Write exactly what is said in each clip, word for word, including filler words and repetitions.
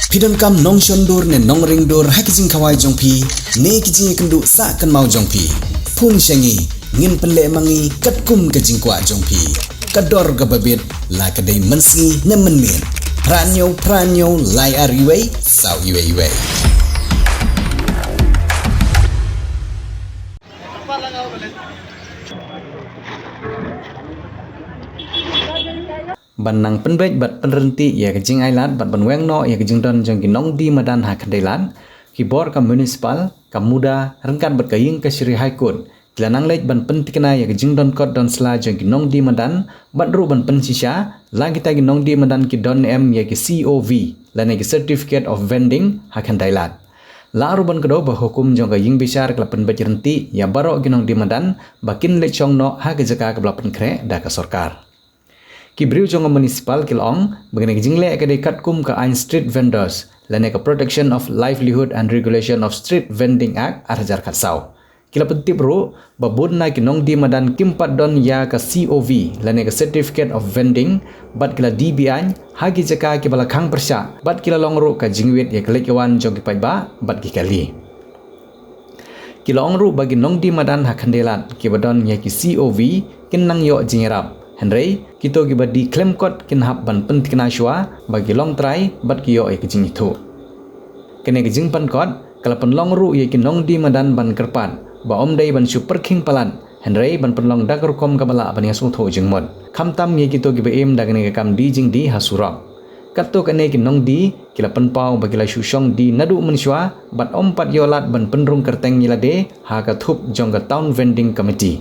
Phi donkam nongshon dur ne nongring dur ha ki jingkhawai jong phi ne ki jingïakynduh sah kynmaw jong phi? Phone sha ngi, ngin pynleh ma ngi katkum ka jingkwah jong phi. Ka dor kaba bit, la ka dei mynsngi ne mynmiet. Phra hynñiew phra hynñiew lai ar uwei saw uwei uwei. Ban nang pynbeit bad pynryntih ïa ka jingailad bad ban weng noh ïa ka jingdon jong ki nongdie madan ha Khyndailad, ki bor ka municipal, ka MUDA ryngkat bad ka ïing kashari High Court ki la nang leit ban pynthikna ïa ka jingdon kot don sla jong ki nongdie madan bad ruh ban pynshisha la kita ki nongdie madan ki don ne em ïa ki C O V lane ki Certificate of Vending ha Khyndailad. La ruh ban kdew ba hukum jong ka ïing bishar ka la pynbeit ryntih ïa baroh ki nongdie madan ba kin leit shong noh ha ka jaka kaba la pynkhreh da ka sorkar. Ki briew jong ka municipal ki la ong ba kane ka jingleh ka dei katkum ka aiñ street vendors lane ka Protection of Livelihood and Regulation of Street Vending Act ar hajar khatsaw. Ki la pyntip ruh ba bun na ki nongdie madan kim pat don ïa ka C O V lane ka Certificate of Vending bad ki la die be-aiñ ha ki jaka kiba la khang pyrshah bad ki la long ruh ka jingwit ïa ka leit ka wan jong ki paidbah bad ki kali. Ki la ong ruh ba ki nongdie madan ha Khyndailad kiba don ïa ki C O V kin nang ïoh jingïarap, hynrei kito kiba die khlem kot kin hap ban pynthikna shuwa ba ki long trai bad ki ïoh ïa ka jingithuh. Kane ka jingpynkot ka la pynlong ruh ïa ki nongdie madan ban kyrpad ba ym dei ban shu pyrkhing palat, hynrei ban pynlong da ka rukom kaba lah ban ïasngewthuh jingmut, khamtam ïa kito kiba im da kane ka kam die jingdie ha surok. Katto katne ki nongdie ki la pynpaw ba ki la shu shong die naduh mynshuwa bad ym pat ïoh lad ban pynrung kyrteng ïa lade ha ka thup jong ka Town Vending Committee.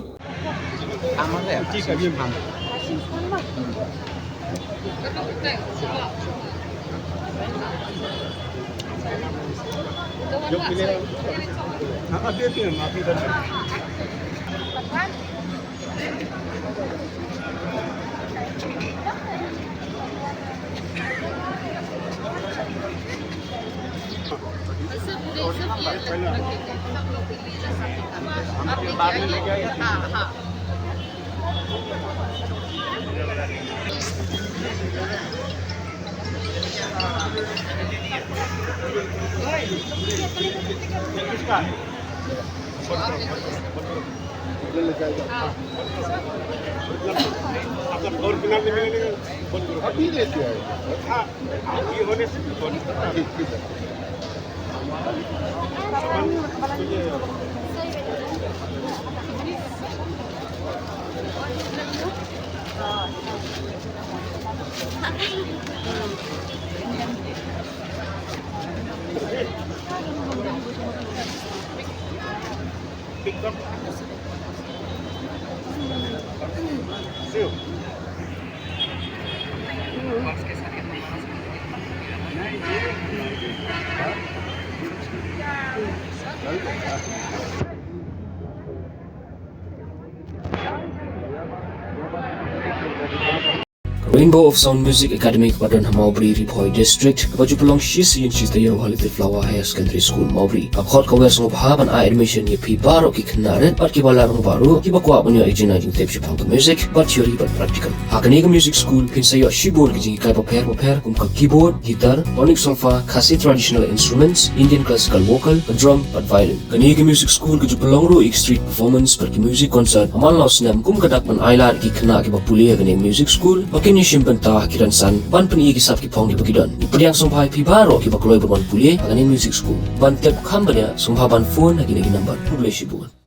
Rainbow of Sound Music Academy kaba don ha Mawbri, Ri Bhoi District, kaba ju pynlong shi sien shi taïew ha Little Flower Higher Secondary School, Mawbri. Ka khot ka wer sngewbha ban ai admission ïa phi baroh ki khynnah rit bad kiba la rangbah ruh, kiba kwah ban ïoh ïa ka jingtip shaphang ka music, bad theory bad practical. Ha kane ka music school phin sa ïoh shibun ki jinghikai bapher bapher kum ka keyboard, guitar, tonic solfa, Khasi traditional instruments, Indian classical vocal, ka drum bad violin. Kane ka music school ka ju pynlong ruh ïa ki street performance bad ki music concert ha man la u snem kum ka dak ban ailad ïa ki khynnah kiba pule ha kane ka music school ba kin ïashim bynta ha ki rynsan ban pyni ïa ki sap ki phong kiba ki don. Ngi pdiang sngewbha ïa phi baroh kiba kloi ban wan pule ha kane ka music school. Ban tip kham bniah sngewbha ban phone ha kine ki number. Khublei shibun.